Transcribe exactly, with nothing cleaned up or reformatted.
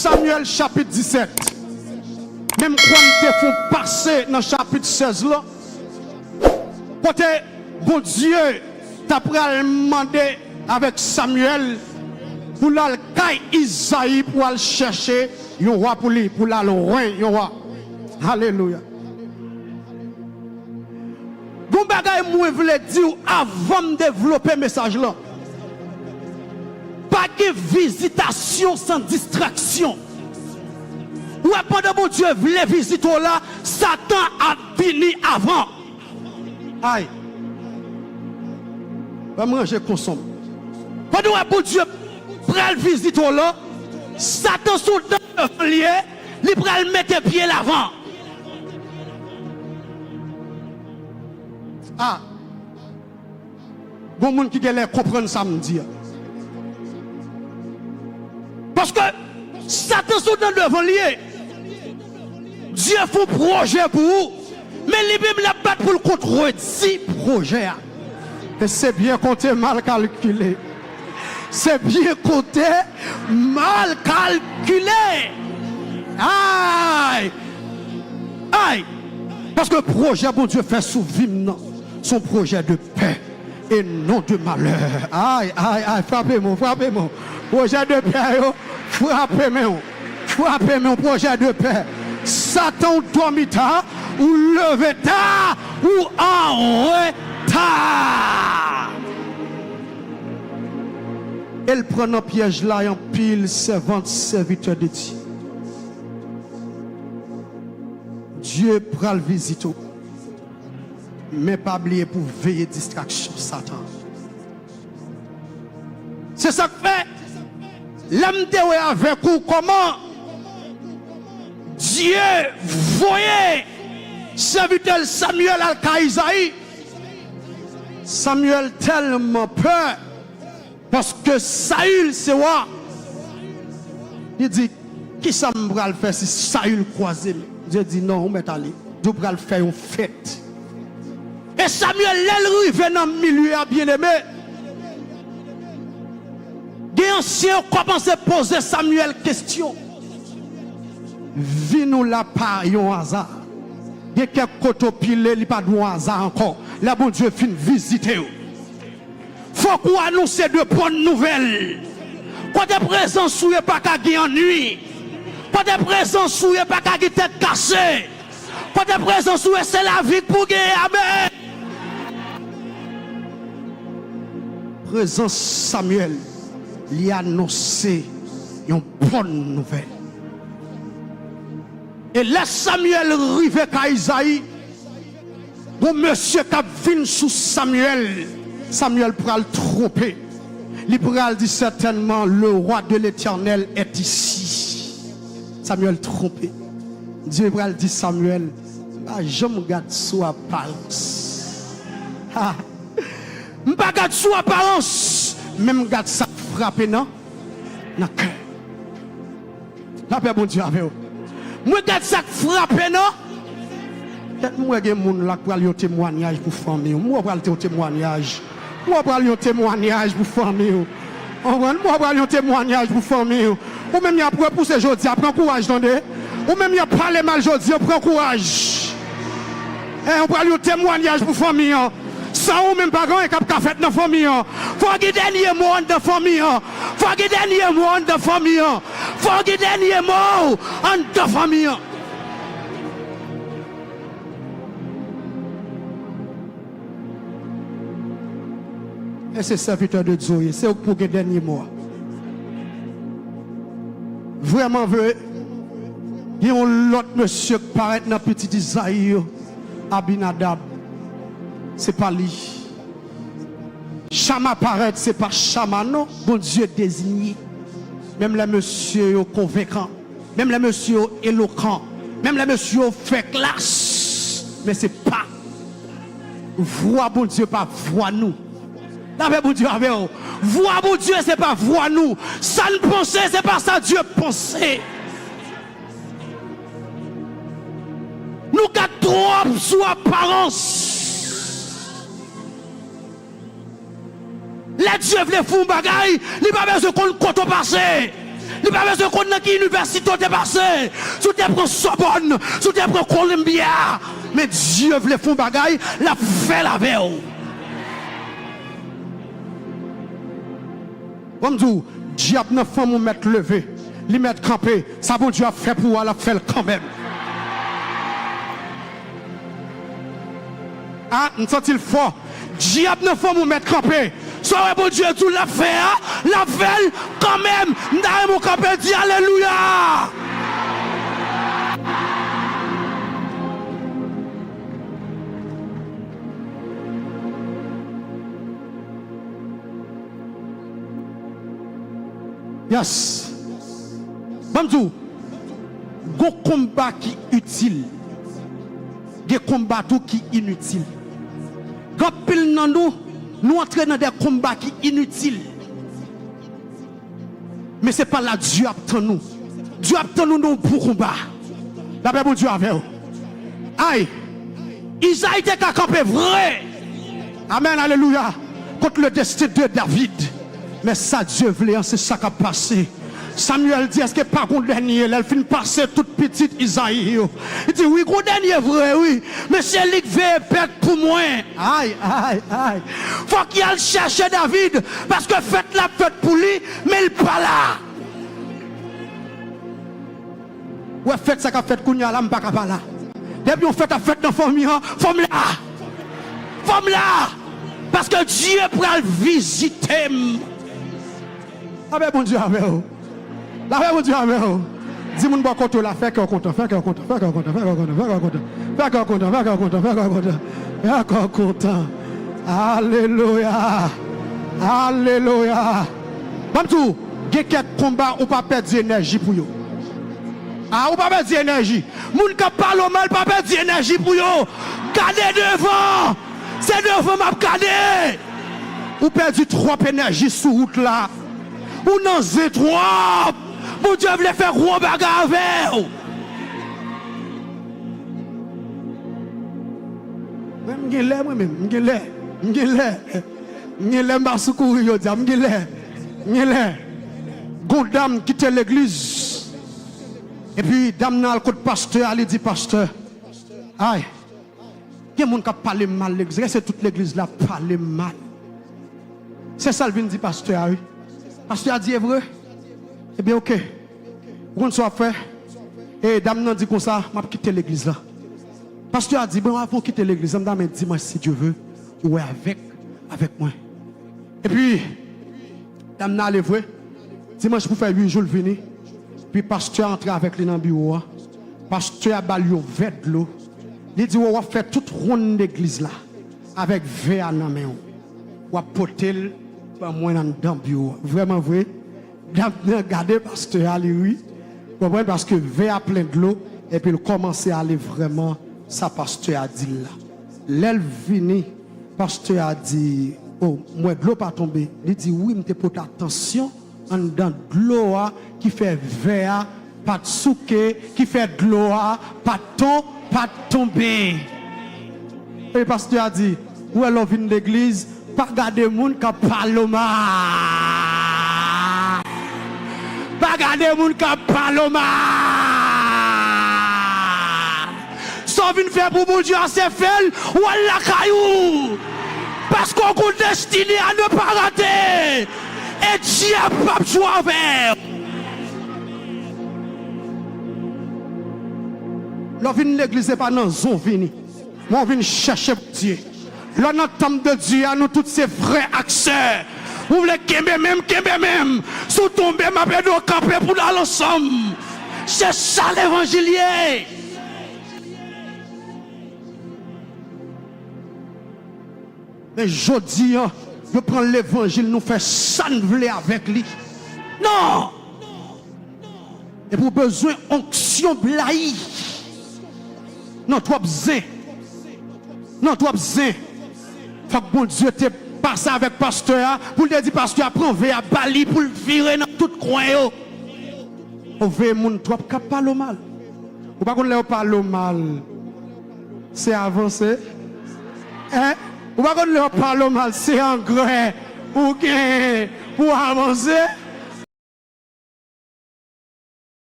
Samyèl chapit disèt. Men m kwè m te fè yon pase nan chapit sèz la. Kote Bondye ta pral mande avèk Samyèl pou l al kay Izayi pou al chèche yon wa pou li, pou l al wen yon wa. Alelouya. Gon bagay mwen vle di w avan m devlope mesaj lan. Pa gen vizitasyon san distraksyon. Ou wè, pandan Bondye vle vizite w la, Satan ap vini avan. Ay. Ban m ranje konson m. Pandan w wè Bondye pral vizite w la, Satan sou dan devan l ye, li pral mete pye l avan. Ah. Gon moun ki genlè konprann sa m di a. Paske Satan sou dan devan l ye. Dye fè yon pwojè pou ou, men li menm l ap bat pou l kontredi pwojè a. E se byen konte mal kalkile. Se byen konte mal kalkile. Ay! Ay! Paske pwojè Bondye fè sou vi m nan, se yon pwojè de pè e non de malè. Ay, ay, ay, frape men w, frape men w. Pwojè de pè yo, frape men w. Frape men w, pwojè de pè. Satan, ou dòmi ta, ou leve ta, ou an reta. E l pran nan pyèj la anpil sèvant, sèvitè de Dye. Dye pral vizite w. Men pa bliye pou veye distraksyon Satan. Se sa k fè, lè m te wè avèk ou kòman Dye voye sèvitè l Samyèl al kay Izayi, Samyèl tèlman pè, paske Sayil se wa. Li di, "Kisa m pral fè si Sayil kwaze m?" Dye di, "Non, ou mèt ale. Di w pral fè yon fèt." E Samyèl, lè l rive nan milye a, byeneme, gen ansyen yo kòmanse poze Samyèl kesyon. Vi nou la pa yon aza. Gen kèk kote w pile, li pa dwe yon aza ankò. Lè Bondye fin vizite w, fòk ou anonse de bòn nouvèl. Kote prezans ou ye pa ka gen annwi. Kote prezans ou ye pa ka gen tèt kase. Kote prezans ou ye se lavi k pou genyen. Amèn. Prezans Samyèl, li anonse yon bòn nouvèl. E lè Samyèl rive kay Izayi, gon mesye k ap vin sou Samyèl, Samyèl pral twonpe. Li pral di, "Certainement, le roi de l'Éternel est ici." Samyèl twonpe. Dye pral di Samyèl, "Pa janm gad sou aparans." Ha! M pa gad sou aparans, men m gad sa k frape nan, nan kè. Lapè Bondye avè w. Mwen gad sa k frape nan. Kèt m wè gen moun la k pral yon temwanyaj pou fanmi w. M wè w pral te yon temwanyaj. M wè w pral yon temwanyaj pou fanmi w. Konprann? M wè w pral yon temwanyaj pou fanmi w. Ou menm y ap repouse jodi a, pran kouraj tande. Ou menm y ap pale mal jodi a, pran kouraj. E, ou pral yon temwanyaj pou fanmi an. San ou menm pa gen anyen k ap ka fèt nan fanmi an. Fò gen dènye mo anndan fanmi an. Fò gen dènye mo anndan fanmi an. Fò gen dènye mo anndan fanmi an. E se sèvitè de Dye w ye, se ou k pou gen dènye mo a. Vrèman vre, gen yon lòt mesye k parèt nan pitit Izayi yo, Abinadab. Se pa li. Chama parèt, se pa Chama non, Bondye deziye. Menm lè mesye yo konvenkan, menm lè mesye yo elokan, menm lè mesye yo fè klas, men se pa vwa Bondye, pa vwa nou. Lapè Bondye avè w. Vwa Bondye, se pa vwa nou. Sa n panse, se pa sa Dye panse. Nou gad twòp sou aparans. Lè Dye vle fè yon bagay, li pa bezwen konn kote w pase. Li pa bezwen konn nan ki inivèsite w te pase. Si w te pran Sòbòn, si w te pran Columbia. Men Dye vle fè yon bagay, l ap fè l avè w. Bon, m di w, dyab nan fanm ou mèt leve, li mèt kanpe. Sa Bondye ap fè pou ou a, l ap fè l kanmenm. A, m santi l fò. Dyab nan fanm ou mèt kanpe. Sa w wè Bondye di w l ap fè a, l ap fè l kanmenm. M ta renmen w kanpe di alelouya. Yes. Ban m di w, gon konba ki itil. Gen konba tou ki initil. Gen anpil nan nou, nou antre nan de konba ki initil. Men se pa la Dye ap tann nou. Dye ap tann nou nan yon bon konba. Lapè Bondye avè w. Ay, Izayi te ka kanpe vre. Amèn, alelouya. Kont le destin de David. Men sa Dye vle an, se sa k ap pase. Samyèl di, èske pa gon dènye? Lè l fin pase tout pitit Izayi yo, li di, wi, gon dènye vre, wi. Men se li k veye bèt pou mwen. Ay, ay, ay. Fòk y al chèche David, paske fèt la ap fèt pou li, men l pa la. Ou wè fèt sa k ap fèt kounye a la, m pa ka pa la. Depi yon fèt ap fèt nan fanmi an, fò m la. Fò m la. Paske Dye pral vizite m. Lapè Bondye avè w. Lapè Bondye avè w. Di moun bò kote w la, fè kè w kontan, fè kè w kontan, fè kè w kontan, fè kè w kontan, fè kè w kontan, fè kè w kontan, fè kè w kontan, fè kè w kontan, fè kè w kontan. Alelouya. Alelouya. Ban m di w, gen kèk konba ou pa pèdi enèji pou yo. A, ou pa pèdi enèji. Moun k ap pale w mal, pa pèdi enèji pou yo. Gade devan. Se devan m ap gade. Ou pèdi twòp enèji sou wout la. Ou nan zen twòp. Bondye vle fè gwo bagay avè w. Mwen, m gen lè, mwen menm, m gen lè, m gen lè, m gen lè m pa sou kouri jodi a, m gen lè, m gen lè. Gon dam kite legliz. Epi dam nan al kot pastè a, li di, pastè, ay, gen moun k ap pale m mal legliz. Èske tout legliz la pale m mal? Se sa l vin di pastè a, wi. Pastè a di, e vre? Ebyen, oke. Ou konn sa w ap fè? E dam nan di konsa, m ap kite legliz la. Pastè a di, bon, avan w kite legliz la, m ta renmen dimanch, si Dye vle, ou wè avèk, avèk mwen. Epi, dam nan ale vre. Dimanch pou fè uit jou l vini. Epi pastè a antre avèk li nan biwo a. Pastè a ba l yon vè dlo. Li di, w ap fè tout wonn legliz la avèk vè a nan men w. W ap pote l ban mwen anndan biwo a. Vrèman vre, dam nan gade pastè a, li ri. Konprann, paske vè a plen dlo, epi l kòmanse ale vrèman sa pastè a di l la. Lè l vini, pastè a di, o, m wè dlo pa tonbe. Li di, wi, m te pote atansyon anndan dlo a ki fè vè a pa t souke, ki fè dlo a pa t ton, pa t tonbe. E pastè a di, ou wè lè w vin legliz, pa gade moun k ap pale w mal. Pa gade moun k ap pale w mal. Sa w vin fè pou Bondye a, se fè l, ou al lakay ou. Paske w gon destine à ne pas rater. E dyab p ap jwe avè w. Lè w vin legliz, se pa nan zen w vini. Men w vin chèche Bondye. Lè w nan tanp de Dye a, nou tout se frè ak sè. Ou vle kenbe menm, kenbe menm. Si w tonbe, m ap ede w kanpe pou n al ansanm. Se sa levanjil ye. Men jodi a, yo pran levanjil, nou fè sa n vle avèk li. Non! Epi w bezwen onksyon blayi. Non, twòp zen. Non, twòp zen. Fòk Bondye te pase avèk pastè a, pou l te di pastè a pran vè a ba li pou l vire nan tout kwen yo. Ou veye moun twòp k ap pale w mal. Ou pa konn lè yo pale w mal, se avanse. Hein? Ou pa konn lè yo pale w mal, se angrè ou gen pou w avanse.